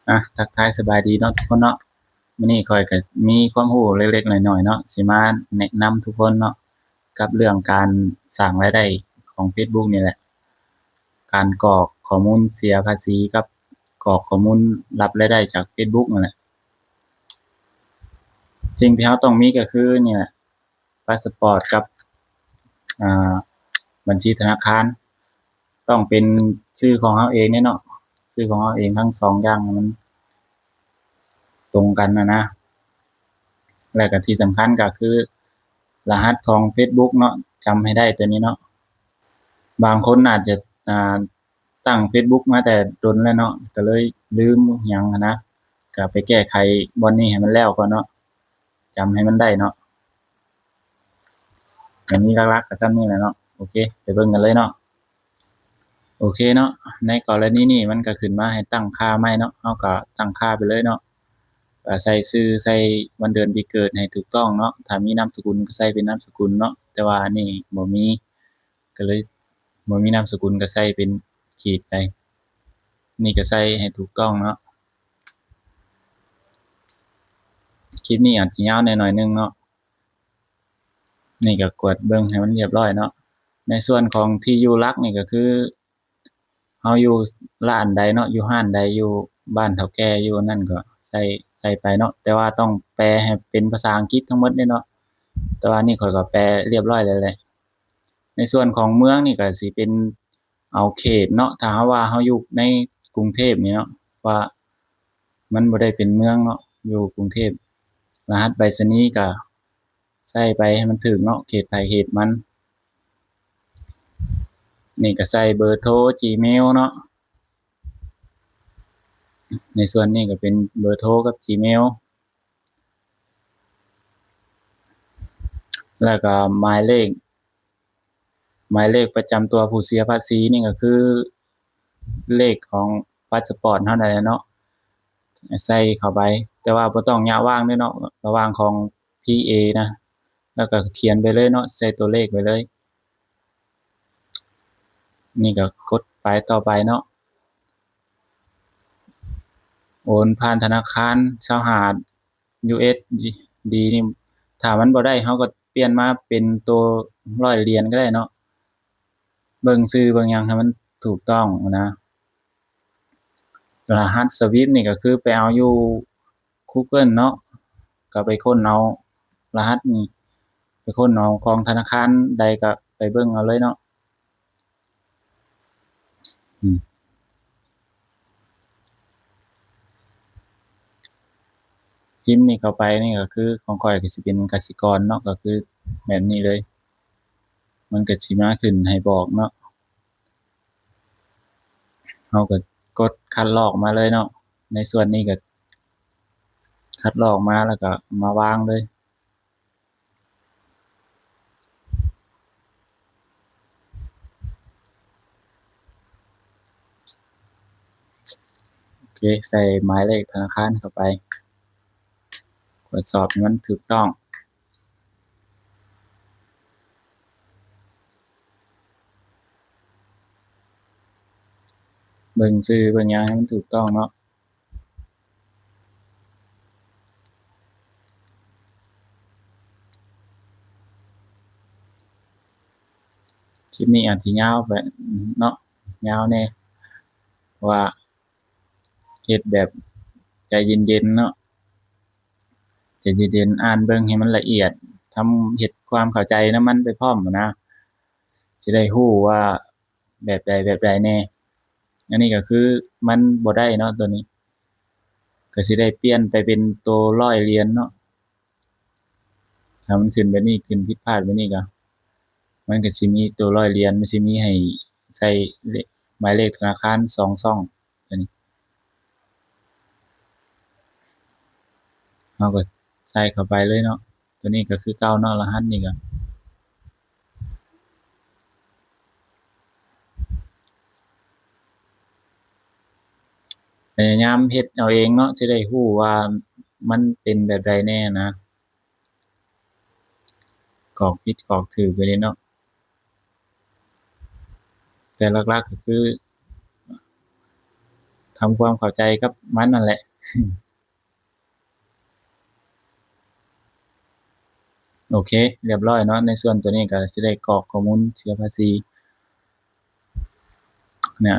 ອ່ະ ທັກທາຍສະບາຍດີເນາະທຸກຄົນເນາະ. ມື້ນີ້ຂ້ອຍກໍມີຄວາມຮູ້ເລັກໆນ້ອຍໆເນາະ ຊິມາແນະນຳທຸກຄົນເນາະ ກັບເລື່ອງການສ້າງລາຍໄດ້ຂອງ Facebook ນີ້ແຫຼະ, ການກອກຂໍ້ມູນເສຍພາສີກັບກອກຂໍ້ມູນຮັບລາຍໄດ້ຈາກ Facebook ນັ້ນແຫຼະ. ສິ່ງທີ່ເຮົາຕ້ອງມີກໍຄືນີ້ແຫຼະ ພາສປອດກັບ ອ່າ ບັນຊີທະນາຄານ ຕ້ອງເປັນຊື່ຂອງເຮົາເອງເດ້ເນາະ, ຊື່ຂອງເຮົາເອງທັງສອງຢ່າງໃຫ້ມັນຕົງກັນນະນະ. ແລ້ວກໍທີ່ສຳຄັນກໍຄືລະຫັດຂອງ Facebook ເນາະ, ຈຳໃຫ້ໄດ້ຕົວນີ້ເນາະ. ບາງຄົນອາດຈະ ອ່າ ຕັ້ງ Facebook ມາແຕ່ດົນແລ້ວເນາະ, ກໍເລີຍລືມຫຍັງຫັ້ນນະ, ກໍໄປແກ້ໄຂບ່ອນນີ້ໃຫ້ມັນແລ້ວກ່ອນເນາະ, ຈຳໃຫ້ມັນໄດ້ເນາະ. ກໍມີຫຼັກໆກໍສ່ຳນີ້ແຫຼະເນາະ. ໂອເຄ ໄປເບິ່ງກັນເລີຍເນາະ. ໂອເຄເນາະ, ໃນກໍລະນີນີ້ມັນກໍຂຶ້ນມາໃຫ້ຕັ້ງຄ່າໃໝ່ເນາະ, ເຮົາກໍຕັ້ງຄ່າໄປເລີຍເນາະ, ກໍໃສ່ຊື່ ໃສ່ວັນເດືອນປີເກີດໃຫ້ຖືກຕ້ອງເນາະ, ຖ້າມີນາມສະກຸນກໍໃສ່ເປັນນາມສະກຸນເນາະ, ແຕ່ວ່າອັນນີ້ບໍ່ມີ ກໍເລີຍບໍ່ມີນາມສະກຸນກໍໃສ່ເປັນຂີດໄປ, ນີ້ກໍໃສ່ໃຫ້ຖືກຕ້ອງເນາະ. ຄລິບນີ້ອາດຈະຍາວແດ່ໜ້ອຍໜຶ່ງເນາະ, ນີ້ກໍກວດເບິ່ງໃຫ້ມັນຮຽບຮ້ອຍເນາະ. ໃນສ່ວນຂອງທີ່ຢູ່ຫຼັກນີ້ກໍຄື ເຮົາຢູ່ຮ້ານໃດເນາະ, ຢູ່ຮ້ານໃດ, ຢູ່ບ້ານເຖົ້າແກ່, ຢູ່ອັນນັ້ນກໍໃສ່ ໃສ່ໄປເນາະ, ແຕ່ວ່າຕ້ອງແປໃຫ້ເປັນພາສາອັງກິດທັງໝົດເດ້ເນາະ. ແຕ່ວ່ານີ້ຂ້ອຍກໍແປຮຽບຮ້ອຍແລ້ວແຫຼະ. ໃນສ່ວນຂອງເມືອງນີ້ກໍຊິເປັນເອົາເຂດເນາະ, ຖ້າເຮົາວ່າເຮົາຢູ່ໃນກຸງເທບນີ້ເນາະ, ວ່າມັນບໍ່ໄດ້ເປັນເມືອງເນາະ, ຢູ່ກຸງເທບ, ລະຫັດໄປສະນີກໍ ໃສ່ໄປໃຫ້ມັນຖືກເນາະ, ເຂດໃຜເຂດມັນ. ນີ້ກໍໃສ່ເບີໂທ Gmail ເນາະ, ໃນສ່ວນນີ້ກໍເປັນເບີໂທກັບ Gmail. ແລ້ວກໍໝາຍເລກ ໝາຍເລກປະຈຳຕົວຜູ້ເສຍພາສີນີ້ກໍຄືເລກຂອງພາສປອດເຮົານັ້ນແຫຼະເນາະ, ໃສ່ເຂົ້າໄປ, ແຕ່ວ່າບໍ່ຕ້ອງຍະຫວ່າງເດ້ເນາະ, ລະຫວ່າງຂອງ PA ນະ, ແລ້ວກໍຂຽນໄປເລີຍເນາະ, ໃສ່ຕົວເລກໄປເລີຍ. ນີ້ກໍກົດໄປຕໍ່ໄປເນາະ, ໂອນຜ່ານທະນາຄານຊາວຫ້າ USD ນີ້, ຖ້າມັນບໍ່ໄດ້ ເຮົາກໍປ່ຽນມາເປັນໂຕຮ້ອຍຫຼຽນກໍໄດ້ເນາະ, ເບິ່ງຊື່ເບິ່ງຫຍັງໃຫ້ມັນຖືກຕ້ອງນະ. ລະຫັດ SWIFT ນີ້ກໍຄືໄປເອົາຢູ່ Google ເນາະ, ກໍໄປຄົ້ນເອົາລະຫັດນີ້, ໄປຄົ້ນເອົາຂອງທະນາຄານໃດກໍໄປເບິ່ງເອົາເລີຍເນາະ. ອືມ ພິມນີ້ເຂົ້າໄປນີ້ກໍຄື ຂອງຂ້ອຍກໍຊິເປັນກະສິກອນເນາະ, ກໍຄືແບບນີ້ເລີຍ, ມັນກໍຊິມາຂຶ້ນໃຫ້ບອກເນາະ. ເຮົາກໍກົດຄັດລອກມາເລີຍເນາະ, ໃນສ່ວນນີ້ກໍຄັດລອກມາ ແລ້ວກໍມາວາງເລີຍ. ໂອເຄ ໃສ່ໝາຍເລກທະນາຄານເຂົ້າໄປ, ກວດສອບໃຫ້ມັນຖືກຕ້ອງ, ເບິ່ງຊື່ເບິ່ງຫຍັງໃຫ້ມັນຖືກຕ້ອງເນາະ. ຄລິບນີ້ອາດຊິຍາວໄປເນາະ, ຍາວແດ່ ເພາະວ່າເຮັດແບບໃຈເຢັນໆເນາະ, ໃຈເຢັນໆ ອ່ານເບິ່ງໃຫ້ມັນລະອຽດ, ທຳ ເຮັດຄວາມເຂົ້າໃຈນຳມັນໄປພ້ອມນະ, ຊິໄດ້ຮູ້ວ່າ ແບບໃດແບບໃດແດ່. ອັນນີ້ກໍຄືມັນບໍ່ໄດ້ເນາະ, ໂຕນີ້ກໍຊິໄດ້ປ່ຽນໄປເປັນໂຕຮ້ອຍຫຼຽນເນາະ. ຖ້າມັນຂຶ້ນແບບນີ້, ຂຶ້ນຜິດພາດແບບນີ້, ກໍ ມັນກໍຊິມີໂຕຮ້ອຍຫຼຽນ, ມັນຊິມີໃຫ້ໃສ່ເລກ ໝາຍເລກທະນາຄານສອງຊ່ອງ. ຕົວນີ້ ເຮົາກໍໃສ່ເຂົ້າໄປເລີຍເນາະ. ຕົວນີ້ກໍຄືເກົ່າເນາະ, ລະຫັດນີ້ກໍ ພະຍາຍາມເຮັດເອົາເອງເນາະ, ຊິໄດ້ຮູ້ວ່າມັນເປັນແບບໃດແດ່ນະ. ກອກຜິດກອກຖືກໄປເລີຍເນາະ. ແຕ່ຫຼັກໆກໍຄື ທ ຳຄວາມເຂົ້າໃຈກັບມັນນັ້ນແຫຼະ. ໂອເຄ ລຽບຮ້ອຍເນາະ. ໃນສ່ວນຕົວນີ້ກໍຊິໄດ້ກອກຂໍ້ມູນເສຍພາສີ ເນຍ.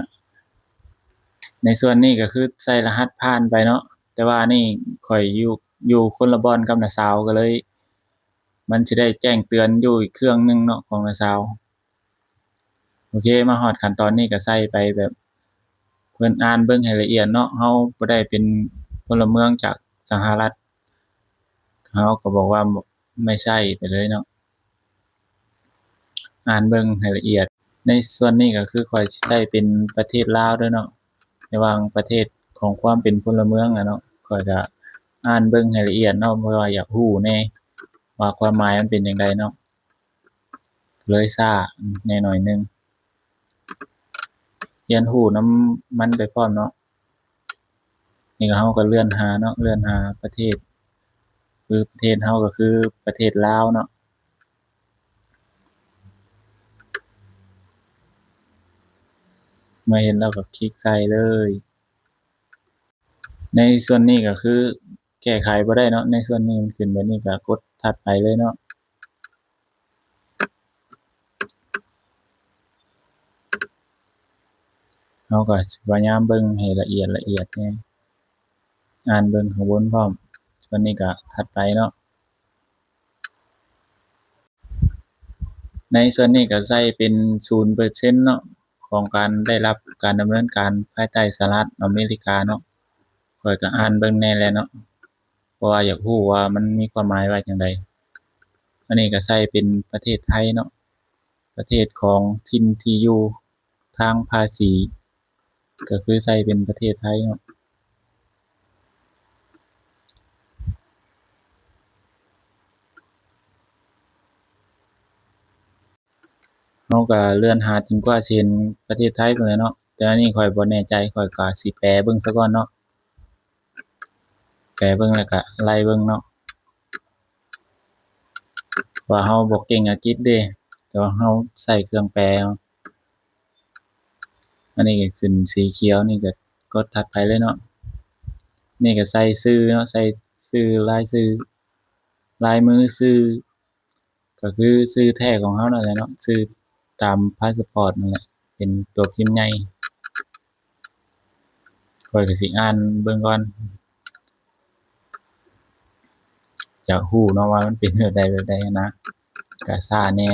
ໃນສ່ວນນີ້ກໍຄືໃສ່ລະຫັດຜ່ານໄປເນາະ, ແຕ່ວ່ານີ້ຂ້ອຍຢູ່ ຢູ່ຄົນລະບ່ອນກັບນ້າສາວ ກໍເລີຍ ມັນຊິໄດ້ແຈ້ງເຕືອນຢູ່ອີກເຄື່ອງໜຶ່ງເນາະ ຂອງນ້າສາວ. ໂອເຄ ມາຮອດຂັ້ນຕອນນີ້ກໍໃສ່ໄປແບບ ເພິ່ນອ່ານເບິ່ງໃຫ້ລະອຽດເນາະ. ເຮົາບໍ່ໄດ້ເປັນພົນລະເມືອງຈາກສະຫະລັດ ເຮົາກໍບອກວ່າ ໄມ່ໃຊ້ ໄປເລີຍເນາະ, ອ່ານເບິ່ງໃຫ້ລະອຽດ. ໃນສ່ວນນີ້ກໍຄືຂ້ອຍຊິໃຊ້ເປັນປະເທດລາວເດີເນາະ, ໃນຫວ່າງປະເທດຂອງຄວາມເປັນພົນລະເມືອງນະເນາະ, ຂ້ອຍກໍອ່ານເບິ່ງໃຫ້ລະອຽດເນາະ ເພາະວ່າຢາກຮູ້ແດ່ວ່າຄວາມໝາຍມັນເປັນຈັ່ງໃດເນາະ. ເລີຍຊ້າແດ່ໜ້ອຍໜຶ່ງ, ຮຽນຮູ້ນຳມັນໄປພ້ອມເນາະ. ນີ້ກໍເຮົາກໍເລື່ອນຫາເນາະ, ເລື່ອນຫາປະເທດ ຄືປະເທດເຮົາກໍຄືປະເທດລາວເນາະ. ເມື່ອເຫັນແລ້ວກໍຄລິກໃສ່ເລີຍ. ໃນສ່ວນນີ້ກໍຄືແກ້ໄຂບໍ່ໄດ້ເນາະ, ໃນສ່ວນນີ້ມັນຂຶ້ນແບບນີ້ກໍກົດຖັດໄປເລີຍເນາະ. ເຮົາກໍພະຍາຍາມເບິ່ງໃຫ້ລະອຽດລະອຽດແດ່, ອ່ານເບິ່ງຂ້າງບົນພ້ອມ. ສ່ວນນີ້ກໍຖັດໄປເນາະ. ໃນສ່ວນນີ້ກໍໃສ່ເປັນສູນເປີເຊັນເນາະ ຂອງການໄດ້ຮັບການດຳເນີນການພາຍໃຕ້ສະຫະລັດອາເມລິກາເນາະ. ຂ້ອຍກໍອ່ານເບິ່ງແດ່ແຫຼະເນາະ ເພາະວ່າຢາກຮູ້ວ່າມັນມີຄວາມໝາຍວ່າຈັ່ງໃດ. ອັນນີ້ກໍໃສ່ເປັນປະເທດໄທເນາະ, ປະເທດຂອງຖິ່ນທີ່ຢູ່ ທາງພາສີ ກໍຄືໃສ່ເປັນປະເທດໄທເນາະ. ເຮົາກໍເລື່ອນຫາຈົນກວ່າຊິເຫັນປະເທດໄທພຸ້ນແຫຼະເນາະ, ແຕ່ອັນນີ້ຂ້ອຍບໍ່ແນ່ໃຈ, ຂ້ອຍກໍຊິແປເບິ່ງສາກ່ອນເນາະ. ແປເບິ່ງແລ້ວກະໄລ່ເບິ່ງເນາະ ວ່າເຮົາບໍ່ເກັ່ງອັງກິດເດ້, ແຕ່ວ່າເຮົາໃຊ້ເຄື່ອງແປເນາະ. ອັນນີ້ກໍຂຶ້ນສີຂຽວ ນີ້ກໍກົດຖັດໄປເລີຍເນາະ. ນີ້ກໍໃສ່ຊື່ເນາະ, ໃສ່ຊື່ ລາຍຊື່ ລາຍມືຊື່ ກໍຄືຊື່ແທ້ຂອງເຮົານັ້ນແຫຼະເນາະ, ຊື່ຕາມພາສປອດນັ້ນແຫຼະ ເປັນຕົວພິມໃຫຍ່. ຂ້ອຍກໍຊິອ່ານເບິ່ງກ່ອນ, ຢາກຮູ້ເນາະວ່າມັນເປັນແບບໃດແບບໃດນະ, ກໍຊ້າແດ່.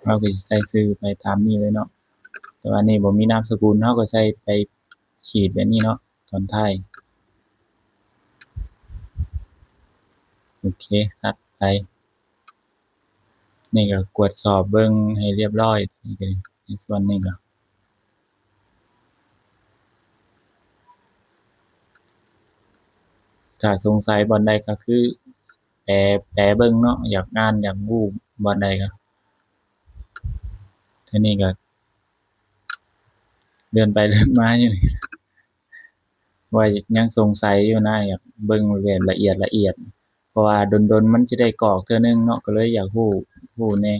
ເຮົາກໍຊິໃສ່ຊື່ໄປຕາມນີ້ເລີຍເນາະ, ແຕ່ວ່ານີ້ບໍ່ມີນາມສະກຸນ, ເຮົາກໍໃສ່ໄປ ຂີດແບບນີ້ເນາະ ຕອນທ້າຍ. ໂອເຄ ຖັດໄປ. ນີ້ກໍກວດສອບເບິ່ງໃຫ້ລຽບຮ້ອຍ. ນີ້ກໍ ໃນສ່ວນນີ້ກໍ ຖ້າສົງໄສບ່ອນໃດກໍຄື ແປ ແປເບິ່ງເນາະ, ຢາກອ່ານ ຢາກຮູ້ບ່ອນໃດກໍ ເທື່ອນີ້ກໍເລື່ອນໄປເລື່ອນມາຢູ່ນີ້ ວ່າຍັງສົງໄສຢູ່ນະ, ຢາກເບິ່ງແບບລະອຽດລະອຽດ ເພາະວ່າດົນໆມັນຊິໄດ້ກອກເທື່ອໜຶ່ງເນາະ, ກໍເລີຍຢາກຮູ້ ຮູ້ແດ່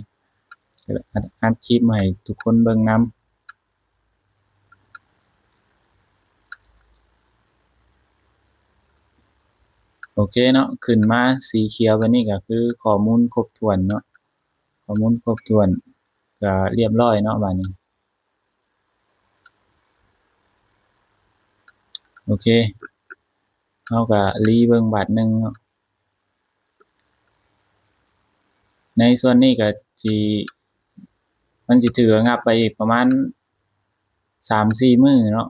ກໍເລີຍອັດ ອັດຄລິບມາໃຫ້ທຸກຄົນເບິ່ງນຳ. ໂອເຄເນາະ, ຂຶ້ນມາສີຂຽວແບບນີ້ກໍຄືຂໍ້ມູນຄົບຖ້ວນເນາະ, ຂໍ້ມູນຄົບຖ້ວນ ກໍລຽບຮ້ອຍເນາະບາດນີ້. ໂອເຄ ເຮົາກໍລີເບິ່ງບາດໜຶ່ງເນາະ. ໃນສ່ວນນີ້ກໍຊິ ມັນຊິຖືກລະງັບໄປອີກປະມານສາມສີ່ມື້ເນາະ,